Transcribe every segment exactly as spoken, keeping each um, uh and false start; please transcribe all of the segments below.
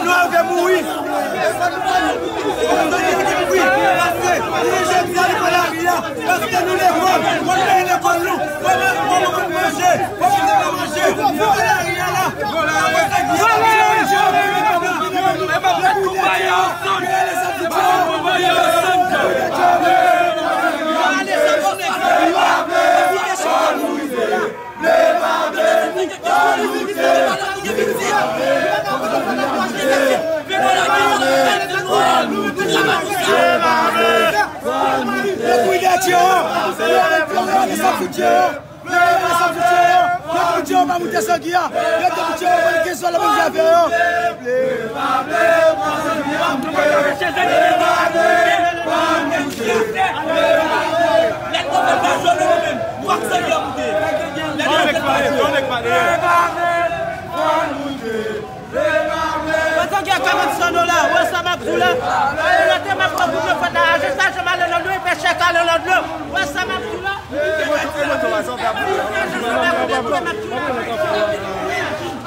Nou pa dwe mouri. Zangi ki mouri. Paske, jodi a, li pran lari a. Paske nou lekòl, nou peye lekòl nou. Kòman, kòman nou manje? Kòman nou manje? Nou pran lari a la. Yo te pou Tcheo pa moute Zangi a. Yo te pou Tcheo pran kenz dola menm jan avè yo. Pandan gen karant san dola, wè sa m ap di w la. Lè te m ap pran kout fwèt la, aje sa janm ale nan dlo, pechè ka ale nan dlo. Wè sa m ap di w la.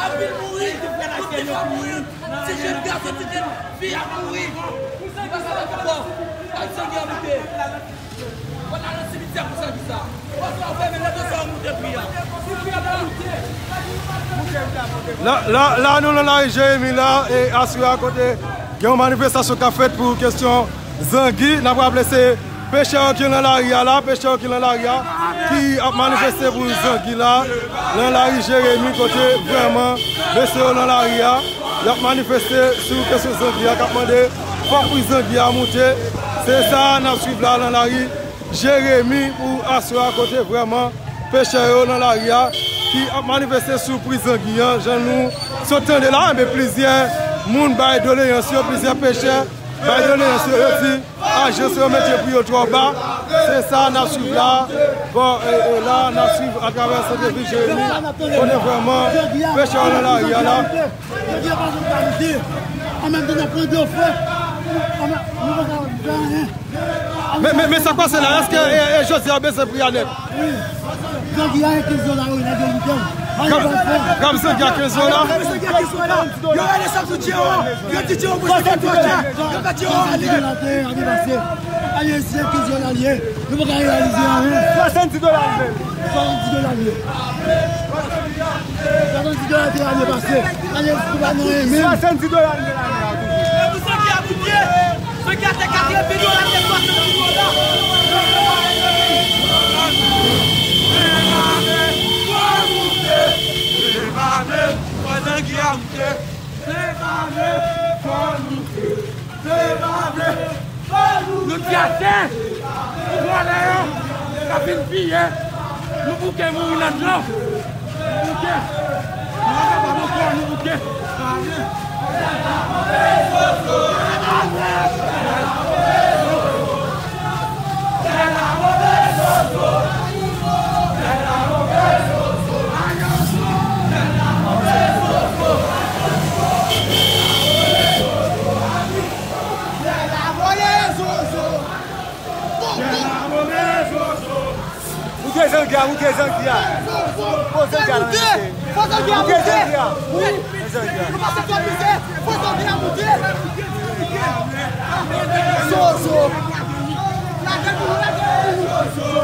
Anpil mouri, ti frè n ak sè yo mouri. Ti jèn gason, ti jèn fi ap mouri. Pou sa ki sa t ap fè? Al Zangi a moute. Mwen al nan simityè pou sa ki sa. Pòs la fèmen, lè de sa yo moute pri a. Pou pri a pa moute. La, la, la, nou nan lari Jeremi la, e aswè a kote gen yon manifestasyon k ap fèt pou kesyon zangi. N ap raple se pechè yo ki nan lari a la, pechè yo ki nan lari a, ki ap manifeste pou zangi la, nan lari Jeremi, kote vrèman mesye yo nan lari a, y ap manifeste sou kesyon zangi a, k ap mande fòk pri zangi a moute. Se sa n ap swiv la nan lari Jeremi pou aswè a, kote vrèman pechè yo nan lari a ki ap manifeste sou pri zangi an. Jan nou sot tande la, enben plizyè moun bay doleyans yo, plizyè pechè bay doleyans yo, yo di ajans yo mete pri yo twò ba. Se sa n ap swiv la. Bon, e, e la, n ap swiv atravè sante vil Jeremi, kote vrèman pechè yo nan lari a la. Yo di yo pa jwenn kalite. An menm tan, n ap pran de fwa. An menm, nou pa ka fè anyen. Men, men, men sa k pase la, èske, e, e, jodi a yo bezwen pri a nèt? Wi. Zangi a, e kenz dola yo, nèg yo moute l. Anyen pa fè. Gab zangi a kenz dola? Gab zangi a kenz dola. Yo rele sa sou Tcheo. Yo di Tcheo pou se kenz dola. Yo fè Tcheo ale. Swasanndiz dola te ye, ane pase. Ane isi a kenz dola l ye. Nou pa ka reyalize anyen. Swasanndiz dola l ye. Swasanndiz dola l ye. Swasanndiz dola te ane pase. Ane isi a pa nan anyen menm. Swasanndiz dola l ye ane a toujou. E pou zangi a moute. Zangi a te katreven dola, te swasanndiz dola. Fò zangi a moute. Nou di ase pou vòlè yo k ap vin piye. Nou bouke mouri nan dlo. Nou bouke. Nou pa kapab ankò, nou bouke. Moute zangi a, moute zangi a. Fò zangi a moute. Fò zangi a moute. Moute zangi a. Wi. Zangi a. Nou pase twòp mizè. Fò zangi a moute. Zozo. Lage pou nou, lage pou nou. Zozo.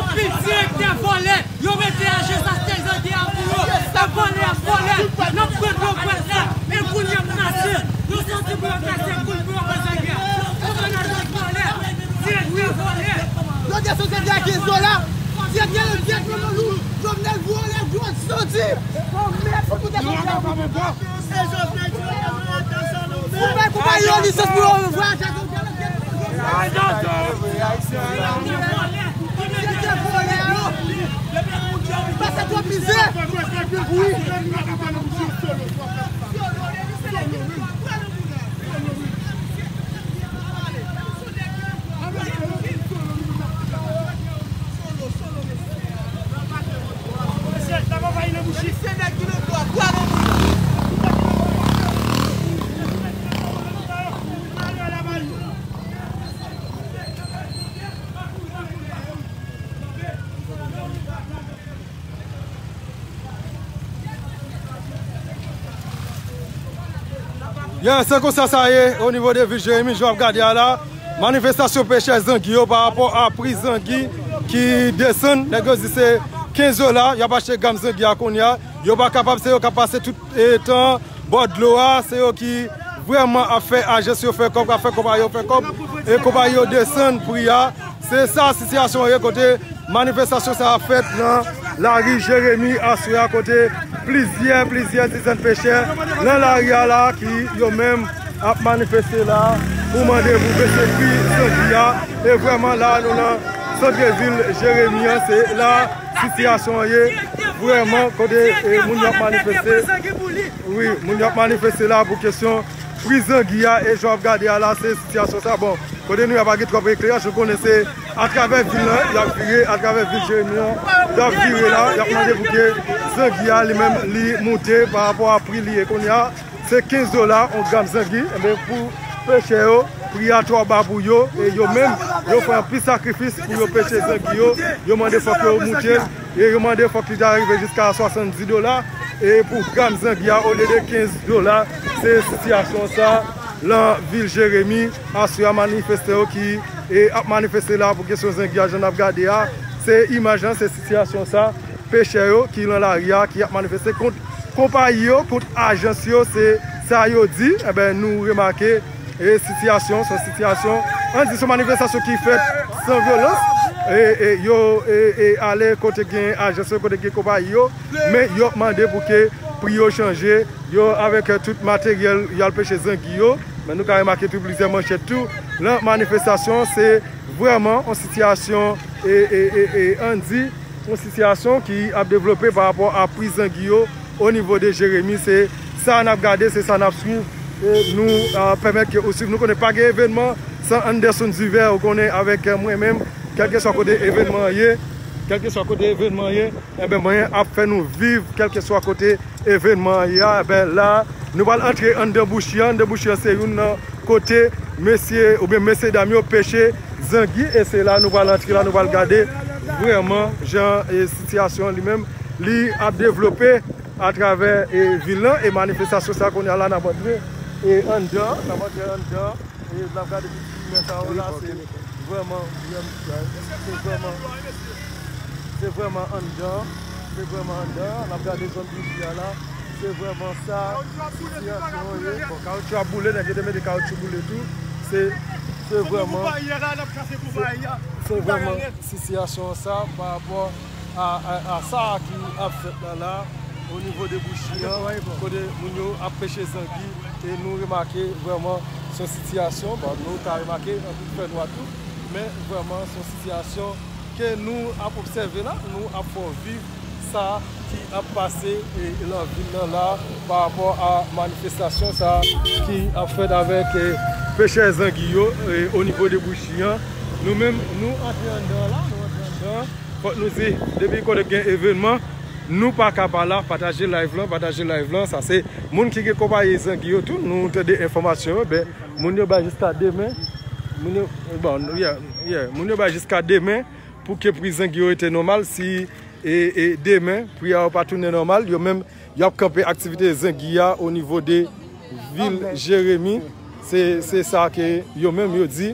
Anpil direktè vòlè, yo mete ajan sa sitèyizan de a pou yo. Ap vòlè, ap vòlè. N ap pran dlo pwèt la. E kounye a m kase. Yo santi pou yo kase koul pou yo pran zangè. Yo pran ajan vòlè. Direktè vòlè. Yo desann zangè a kenz dola. Direktè, direktè Jovenel vòlè, yo santi. Bon, mèsi pou te konfyans. Ou bay konpayi yo lisans pou yo voyaje ak yo. Pase twòp mizè. Wi. Yeah, se konsa sa ye, o nivo de vil Jeremi, jan w ap gade a la, manifestasyon pechè zangi yo pa rapò a pri zangi ki desann, nèg yo di se kenz dola, y ap achte gam zangi a kounye a, yo pa kapab, se yo k ap pase tout e, tan bò dlo a, se yo ki vrèman ap fè ajans yo fè kòb, ap fè konpayi yo fè kòb, e konpayi yo desann pri a. Se sa sitiyasyon an ye kote manifestasyon sa a fèt nan lari Jeremi aswè a, kote plizyè, plizyè dizèn pechè nan lari a la ki yo menm ap manifeste la pou mande pou bese pri zangi a. E vrèman la nou nan sant vil Jeremi an, se la sitiyasyon an ye vrèman kote e, moun yo ap manifeste. Wi, moun yo ap manifeste la pou kesyon pri zangi a e jan w ap gade a la, se sitiyasyon sa. Bon, kote nou ye a pa gen twòp ekleraj, nou konnen se atravè vil lan, y ap vire, atravè vil Jeremi an, y ap vire la, y ap mande pou ke zangi a li menm li moute pa rapò a pri li ye kounye a. Se kenz dola, yon gam zangi, enben pou pechè yo, pri a twò ba pou yo, e yo menm, yo fè anpil sakrifis pou yo peche zangi yo, yo mande fòk yo moute l. E yo mande fòk li ta rive jiska swasanndis dola. E pou gam zangi a, olye de kenz dola, se sitiyasyon sa lan vil Jeremi, aswè a manifestan yo ki e, ap manifeste la pou kesyon zangi a, jan n ap gade a, se imaj lan, se sitiyasyon sa, pechè yo ki lan lari a, ki ap manifeste kont konpayi yo, kont ajans yo, se sa yo di, enben nou remake e sitiyasyon, se yon sitiyasyon, ann di se yon manifestasyon ki fèt san vyolans. E, e yo e, e ale kote gen ajans yo, kote gen konpayi yo, men yo ap mande pou ke pri yo chanje, yo avèk e, tout materyèl y al peche zangi yo. Men nou ka remake tou plizyè manchèt tou. Lan manifestasyon, se vrèman yon sitiyasyon e, e, e, e ann di, yon sitiyasyon ki ap devlope pa rapò a pri zangi yo o nivo de Jeremi. Se sa n ap gade, se sa n ap swiv. E nou a, pèmèt ke ou swiv. Nou konnen pa gen evènman san Anderson Divè, ou konnen avèk e, mwen menm, kèlkeswa kote evènman an ye, kèlkeswa kote evènman an ye, enben mwen ap fè nou viv kèlkeswa kote evènman an ye a. Enben la, nou pral antre anndan bouchi an. Anndan bouchi an se youn nan kote mesye oubyen mesye dam yo peche zangi, e se la nou pral antre la, nou pral gade vrèman jan e sitiyasyon an li menm li ap devlope atravè e vil lan. E manifestasyon sa kounye a la n ap antre e anndan, n ap antre anndan e n ap gade ti fimen sa yo la, se vrèman, vrèman, se vrèman, se vrèman anndan, se vrèman anndan, n ap gade zòn bouchi a la. Se vrèman sa sitiyasyon an ye. Bon, kawotchou ap boule, nèg yo te mete kawotchou boule tou. Se, se vrèman, se, se vrèman sitiyasyon an sa pa rapò a, a, a sa ki ap fèt la la, o nivo de bouchi an, kote moun yo ap peche zangi, e nou remake vrèman se yon sitiyasyon, bon, nou ka remake anpil fènwa tou, men vrèman se yon sitiyasyon ke nou ap obsève la, nou ap fè w viv sa ki ap pase e, lan vil lan la pa rapò a manifestasyon sa ki ap fèt avèk e, pechè zangi yo e, o nivo de bouchi an. Nou menm, nou antre anndan la, nou antre anndan. Fòk nou di, depi kote gen evènman, nou pa ka pa la, pataje live lan, pataje live lan. Sa se moun ki gen konpayi zangi yo tou, nou tande enfòmasyon yo, ben, moun yo bay jiska demen. Moun yo, bon, yeah, yeah, moun yo bay jiska demen pou ke pri zangi yo rete nòmal. Si e, e demen, pri a yo pa tounen nòmal, yo menm, y ap kanpe aktivite zangi a o nivo de vil Jeremi. Se, se sa ke yo menm yo di.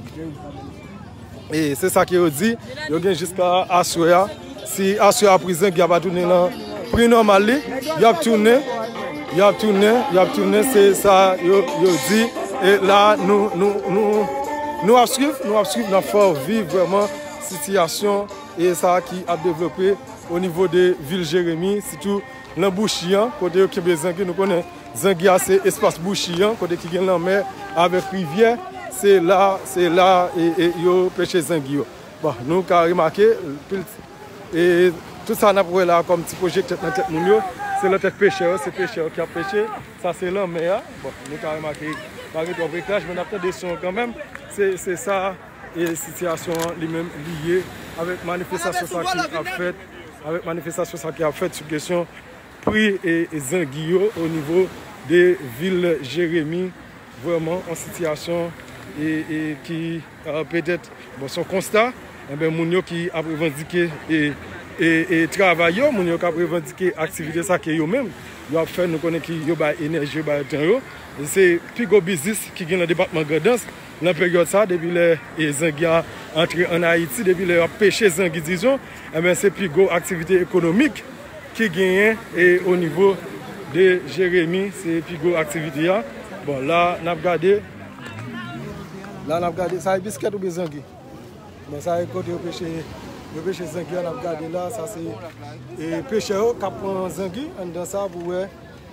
E se sa ke yo di. Yo gen jiska aswè a. Si aswè a pri zangi a pa tounen nan pri nòmal li, y ap tounen, y ap tounen, y ap tounen. Se sa yo, yo di. E la, nou, nou, nou, nou ap swiv, nou ap swiv, n ap fè w viv vrèman sitiyasyon e sa ki ap devlope o nivo de vil Jeremi, sitou nan bouchi an, kote yo kenbe zangi. Nou konnen zangi a se espas bouchi an, kote ki gen lanmè avèk rivyè. Se la, se la e, e yo peche zangi yo. Bon, nou ka remake, pil, e tout sa n ap wè la kòm ti pwojè k tèt nan tèt moun yo, se nan tèt pechè yo, se pechè yo ki ap peche. Sa se lanmè a. Bon, nou ka remake, pa gen twòp eklaj, men n ap tande son kanmenm. Se, se sa, e sitiyasyon an li menm li ye avèk manifestasyon sa ki ap fèt, avèk manifestasyon sa ki ap fèt sou kesyon pri e, e zangi yo o nivo de vil Jeremi. Vrèman, yon sitiyasyon e, e ki, e, petèt, bon, se yon konsta, enben, moun yo ki ap revandike e, e, e travay yo, moun yo k ap revandike aktivite sa ke yo menm, yo ap fè, nou konnen ki yo bay enèji, yo bay tan yo. E se pi gwo biznis ki gen nan depatman Grandans nan peryòd sa, depi lè e zangi a antre ann Ayiti, depi lè yo ap peche zangi, dizon, enben, se pi gwo aktivite ekonomik ki genyen e o nivo de Jeremi, se pi gwo aktivite a. Bon, la, n ap gade. La, n ap gade. Sa e biskèt oubyen zangi? Bon, sa e kote yo peche, yo peche zangi a, n ap gade la. Sa se e pechè yo k ap pran zangi anndan sa pou wè.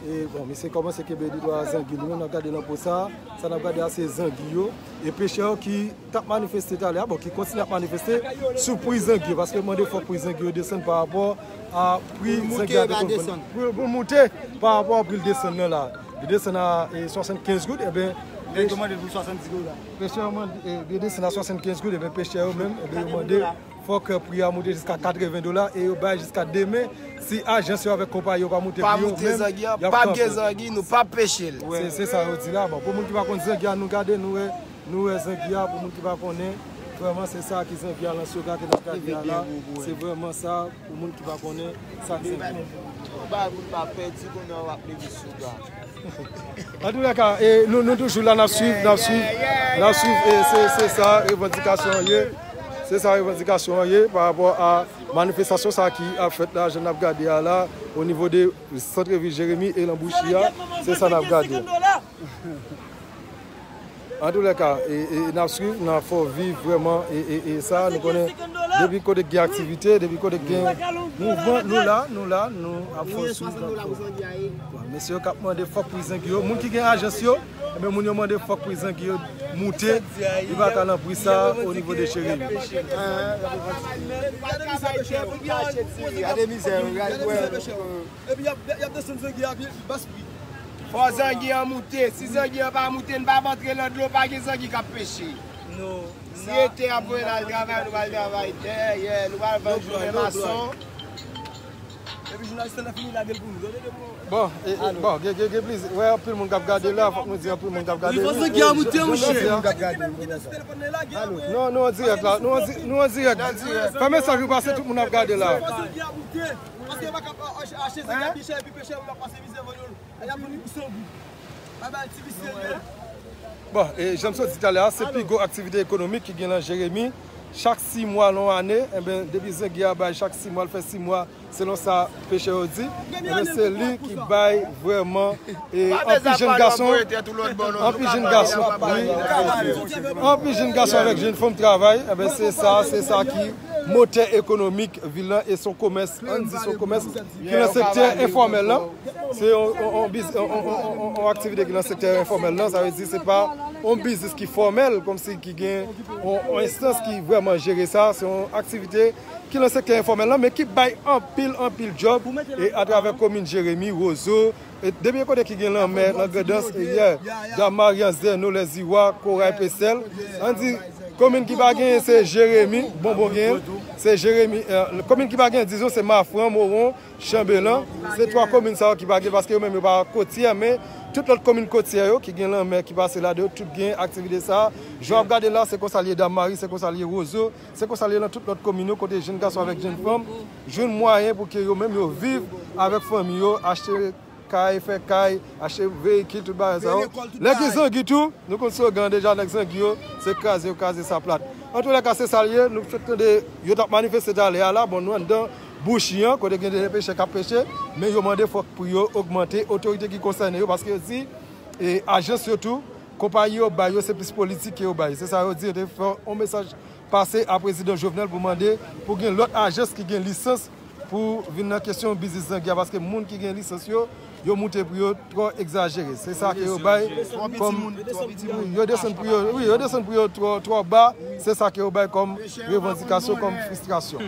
E, bon, misye kòmanse kenbe de twa zangi li menm, n ap gade nan po sa. Sa n ap gade a se zangi yo. E pechè yo ki t ap manifeste talè a, bon, ki kontinye ap manifeste sou pri zangi yo, paske yo mande fòk pri zangi yo desann pa rapò a pri zangi a te konn vann. Pou, pou l moute pa rapò a pri l desann nan la. Li desann a e, swasannkenz goud, ebyen, nèg yo mande l pou swasanndis dola. Pechè yo mande, e, li desann a swasannkenz goud, ebyen, pechè yo menm, ebyen, yo mande fòk pri a moute jiska katreven dola e yo bay jiska demen. Si ajans yo avèk konpayi yo pa moute pri yo, menm, y ap kanpe. Pa moute zangi an, p ap gen zangi, nou p ap peche l. Se, se sa yo di la. Bon, pou moun ki pa konn zangi a, nou gade, nou wè, nou wè zangi a, pou moun ki pa konnen, vrèman, se sa ki zangi a nan Soga ke n ap gade a la. Se vrèman sa, pou moun ki pa konnen, sa ki zangi a. Bay moun pa pèdi, konnen w ap leve Soga. Antoulèka, e, nou, nou toujou la, n ap swiv, n ap swiv, n ap swiv, e se, se sa revandikasyon an ye. Se sa revandikasyon an ye pa rapò a manifestasyon sa ki ap fèt la, jan n ap gade a la, o nivo de sant vil Jeremi e nan bouchi a, se sa n ap gade. Antoulèka, e, e, n ap swiv, n ap fè w viv vrèman, e, e, e sa, nou konnen, depi kote gen aktivite, depi kote gen mouvman, nou la, nou la, nou ap fè w swiv. Bon, mesye yo k ap mande fòk pri zangi yo. Moun ki gen ajans yo, ebyen, moun yo mande fòk pri zangi yo moute. Li pa ka nan pri sa o nivo de Jeremi. Gade mizè, gade, wè. Epi y ap, y ap desann zangi a pi bas pri. Fò zangi an moute. Si zangi an pa moute, n p ap antre nan dlo, pa gen zangi k ap peche. Si e tè y ap voye n al travay, nou pral travay tè, yeah, nou pral vann jounen mason. Epi jounalis lan fini lage l pou nou. Bon, e, e, bon, gen, gen, gen plizyè. Wè, anpil moun k ap gade la, fòk nou di anpil moun k ap gade. Wi, fò zangi a moute, monchè. Non, nou an dirèk la, nou an di-, nou an dirèk. Fè mesaj ou pase, tout moun ap gade la. Fò zangi a moute. Paske yo pa ka achte zangi a pi chè, epi pechè yo ap pase mizè vann yo. Lè y ap vann li pou san goud. Bay bay ti visye li. Bon, e jan m sot di talè a, se pi gwo aktivite ekonomik ki gen nan Jeremi. Chak sis mwa nan yon ane, enben, depi zangi a bay chak sis mwa, l fè sis mwa, selon sa pechè yo di, enben, se li ki bay vrèman, e, anpil jèn gason, anpil jèn gason, wi, anpil jèn gason avèk jèn fanm travay, enben, se sa, se sa ki motè ekonomik vil lan e se yon komès, ann di se yon komès ki nan sektè enfòmèl lan. Se yon, yon, yon biz-, yon, yon, yon, yon, yon aktivite ki nan sektè enfòmèl lan, sa vle di se pa yon biznis ki fòmèl, kòmsi ki gen yon, yon enstans ki vrèman jere sa, se yon aktivite ki nan sektè enfòmèl lan, men ki bay anpil, anpil djòb, e atravè komin Jeremi, Wozo, e depi yon kote ki gen lanmè, nan Grandans, e yè, Dam Maryans, Zèno, Lèziwa, Koray, Pesèl, ann di, komin ki pa genyen, se Jeremi, Bonbon genyen, se Jeremi, e, komin ki pa genyen, dizon, se Mafran, Mowon, Chanbelan, se twa komin sa yo ki pa gen, paske yo menm yo pa kotyè, men Tout lòt komin kotyè yo ki gen lanmè ki pase ladan yo, tout gen aktivite sa a. Jan w ap gade la, se konsa l ye Dam Mari, se konsa l ye Wozo, se konsa l ye nan tout lòt komin yo, kote jenn gason avèk jenn fanm jwenn mwayen pou ke yo menm yo viv avèk fanmi yo, achte kay, fè kay, achte veyikil, tout bagay sa yo. Lè gen zangi tou, nou konn slogan deja, nèg zangi yo, se kraze yo kraze sa plat. Antoulèka, se sa l ye, nou fèk tande yo t ap manifeste talè a la, bon, nou anndan Bouchi an, kote gen de pechè k ap peche, men yo mande fòk pri yo ogmante, otorite ki konsène yo, paske yo di, e, ajans yo tou, konpayi yo bay yo, se plis politik ke yo bay. Se sa yo di, yo te fè yon mesaj pase a prezidan Jovenel pou mande pou gen lòt ajans ki gen lisans pou vin nan kesyon biznis zangi a, paske moun ki gen lisans yo, yo moute pri yo twò egzajere. Se sa ke yo bay kòm, wi, yo desann pri yo, wi, yo desann pri yo twò, twò ba. Se sa ke yo bay kòm revandikasyon, kòm fristrasyon.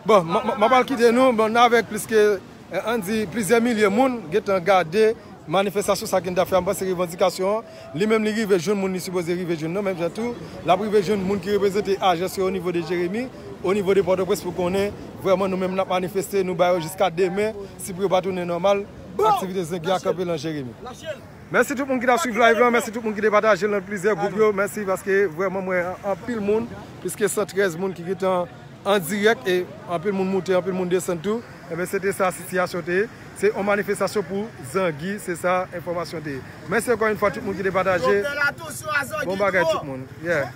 Bon, m ap al kite nou, bon, n avèk plis ke, eh, ann di, plizyè milye moun gentan gade manifestasyon sa ki n t ap fè a. M panse revandikasyon an, li menm li rive jwenn moun li sipoze rive jwenn nan, menm jan tou, l ap rive jwenn moun ki reprezante ajans yo o nivo de Jeremi, o nivo de Pòtoprens pou konnen vrèman nou menm n ap manifeste, nou ba yo jiska demen, si pou yo pa tounen nòmal, aktivite zangi a kanpe nan Jeremi. Mèsi tout moun ki t ap swiv live lan, mèsi tout moun ki te pataje l nan plizyè gwoup yo, mèsi paske vrèman m wè anpil moun, plis ke san trèz moun ki gentan an dirèk e anpil moun moute, anpil moun desann tou. Ebyen, se te sa sitiyasyon te ye. Se yon manifestasyon pou zangi, se sa enfòmasyon te ye. Mèsi ankò yon fwa tout moun ki te pataje. Bon bagay tout moun. Yeah.